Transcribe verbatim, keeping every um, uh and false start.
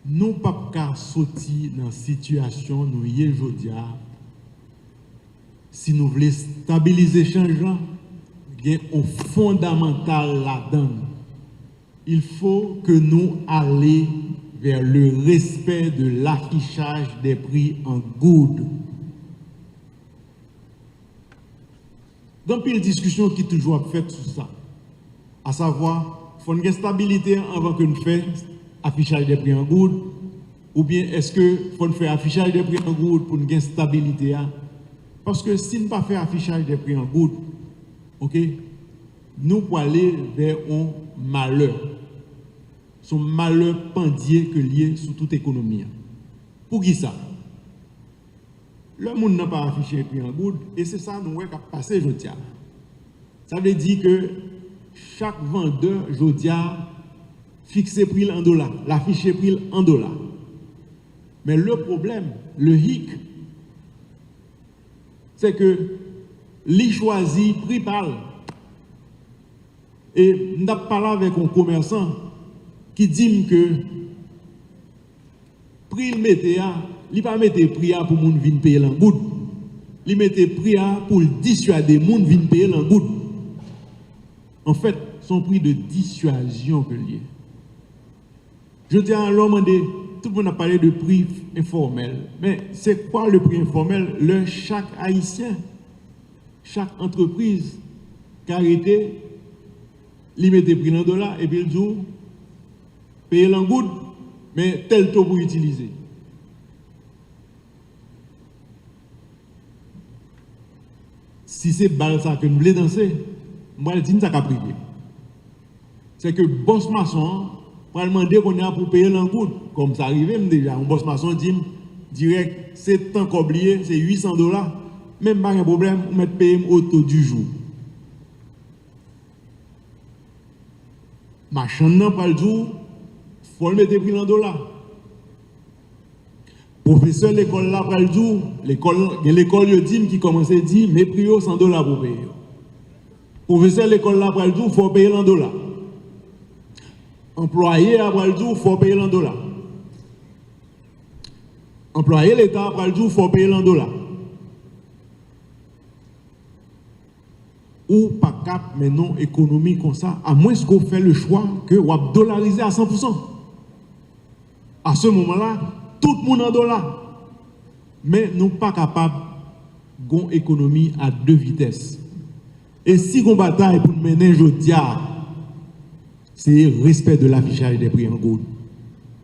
Nou p ap ka soti nan sitiyasyon nou ye jodi a si nou vle stabilize chanj lan, gen yon fondamantal ladan l. Il faut que nous aller vers le respect de l'affichage des prix en goud. Gen anpil diskisyon ki toujou ap fèt sou sa. Asavwa, fò n gen stabilite anvan ke n fè afichaj de pri an goud, oubyen èske fò n fè afichaj de pri an goud pou n gen stabilite a? Paske si n pa fè afichaj de pri an goud, oke, nou pwale vè yon malè. Se yon malè pandye ke l ye sou tout ekonomi an. Poukisa? Lè moun nan pa afiche pri an goud, e se sa nou wè k ap pase jodi a. Sa vle di ke chak vandè jodi a fikse pri l an dola, l afiche pri l an dola. Men le pwoblèm, le hic, se ke li chwazi pri pa l. E m t ap pale avèk yon komèsan ki di m ke pri l mete a, li pa mete pri a pou moun vin peye l an goud. Li mete pri a pou l diswade moun vin peye l an goud. Anfèt, se yon pri de diswazyon ke l ye. Jodi a, lè w mande, tout moun ap pale de pri enfòmèl. Men, se kwa le pri enfòmèl? Lè chak Ayisyen, chak antrepriz ka rete, li mete pri l an dola, epi l di w, peye l an goud, men tèl to pou itilize. Si se bal sa ke n vle danse, m pral di n sa k ap rive. Se ke bòs mason an pral mande kounye a pou peye l an goud. Kòm sa rive m deja, yon bòs mason di m dirèk, se tan kòb li ye, se uit san dola, men m pa gen pwoblèm, ou mèt peye m au taux du jour. Machann nan pral di w, fò l mete pri l an dola. Pwofesè lekòl la pral di w, lekòl, gen lekòl yo di m ki kòmanse di, met pri yo san dola pou peye yo. Pwofesè lekòl la pral di w, fò w peye l an dola. Anplwaye a pral di w, fò w peye l an dola. Anplwaye Leta a pral di w, fò w peye l an dola. Ou pa kab mennen yon ekonomi konsa, amwenske w fè le chwa ke w ap dolarize a san pou san. A se moman la, tout moun an dola. Men nou pa kapab gon ekonomi a de vitès. E si gon batay pou n mennen jodi a, se respè de l'affichage des prix en goud.